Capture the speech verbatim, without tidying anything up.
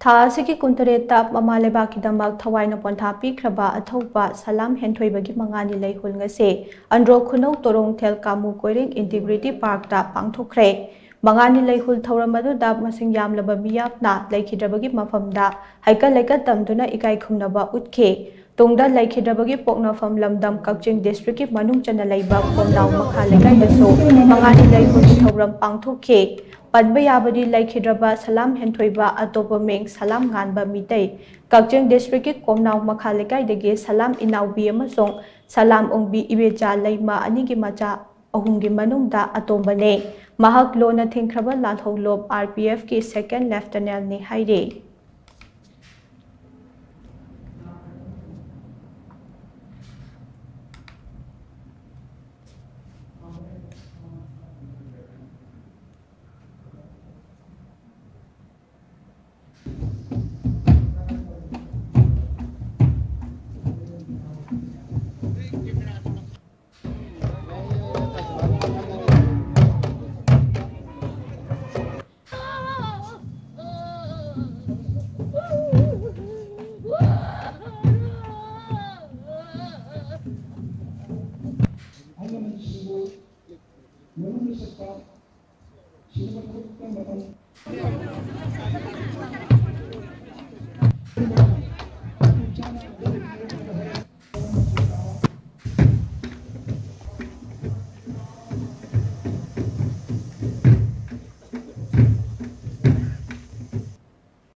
ꯊꯥ ꯑꯁꯤꯒꯤ ꯀꯨꯟꯇꯔꯦꯠꯇ ꯃꯃꯥ ꯂꯩꯕꯥꯛꯀꯤꯗꯃꯛ ꯊꯋꯥꯏꯅ ꯄꯣꯟꯊꯥ ꯄꯤꯈ꯭ꯔꯕ ꯑꯊꯧꯕ ꯁꯂꯥꯝ ꯍꯦꯟꯊꯣꯏꯕꯒꯤ ꯃꯉꯥꯅꯤ ꯂꯩꯍꯨꯜ ꯉꯁꯤ ꯑꯟꯗ꯭ꯔꯣ ꯈꯨꯅꯧ ꯇꯣꯔꯣꯡꯊꯦꯜ ꯀꯥꯃꯨ ꯀꯣꯏꯔꯦꯡ ꯏꯟꯇꯤꯒ꯭ꯔꯤꯇꯤ ꯄꯥꯔꯛꯇ ꯄꯥꯡꯊꯣꯛꯈ꯭ꯔꯦ꯫ ꯃꯉꯥꯅꯤ ꯂꯩꯍꯨꯜ ꯊꯧꯔꯝ ꯑꯗꯨꯗ ꯃꯁꯤꯡ ꯌꯥꯝꯂꯕ ꯃꯤꯌꯥꯝꯅ ꯂꯩꯈꯤꯗ꯭ꯔꯕꯒꯤ ꯃꯐꯝꯗ ꯍꯩꯀꯠ ꯂꯩꯀꯠ ꯇꯝꯗꯨꯅ ꯏꯀꯥꯏ ꯈꯨꯝꯅꯕ ꯎꯠꯈꯤ꯫ ꯇꯨꯡꯗ ꯂꯩꯈꯤꯗ꯭ꯔꯕꯒꯤ ꯄꯣꯛꯅꯐꯝ ꯂꯝꯗꯝ ꯀꯛꯆꯤꯡ ꯗꯤꯁꯇ꯭ꯔꯤꯛꯀꯤ ꯃꯅꯨꯡ ꯆꯟꯅ ꯂꯩꯕ ꯈꯣꯝꯅꯥꯎ ꯃꯈꯥ ꯂꯩꯀꯥꯏꯗꯁꯨ ꯃꯉꯥꯅꯤ ꯂꯩꯍꯨꯜꯒꯤ ꯊꯧꯔꯝ ꯄꯥꯡꯊꯣꯛꯈꯤ꯫ ꯄꯟꯕ ꯌꯥꯕꯗꯤ ꯂꯩꯈꯤꯗ꯭ꯔꯕ ꯁꯂꯥꯝ ꯍꯦꯟꯊꯣꯏꯕ ꯑꯇꯣꯞꯄ ꯃꯤꯡ ꯁꯂꯥꯝ ꯉꯥꯟꯕ ꯃꯤꯇꯩ, ꯀꯛꯆꯤꯡ ꯗꯤꯁꯇ꯭ꯔꯤꯛꯀꯤ ꯀꯣꯝꯅꯥꯎ ꯃꯈꯥ ꯂꯩꯀꯥꯏꯗꯒꯤ ꯁꯂꯥꯝ ꯏꯅꯥꯎꯕꯤ ꯑꯃꯁꯨꯡ ꯁꯂꯥꯝ ꯑꯣꯡꯕꯤ ꯏꯕꯦꯆꯥ ꯂꯩꯃ ꯑꯅꯤꯒꯤ ꯃꯆꯥ ꯑꯍꯨꯝꯒꯤ ꯃꯅꯨꯡꯗ ꯑꯇꯣꯝꯕꯅꯦ꯫ ꯃꯍꯥꯛ ꯂꯣꯟꯅ ꯊꯤꯡꯈ꯭ꯔꯕ ꯂꯥꯜꯍꯧꯂꯨꯞ ꯑꯥꯔ ꯄꯤ ꯑꯦꯐꯀꯤ ꯁꯦꯀꯦꯟ ꯂꯦꯐꯇꯅꯦꯟꯠꯅꯤ ꯍꯥꯏꯔꯤ꯫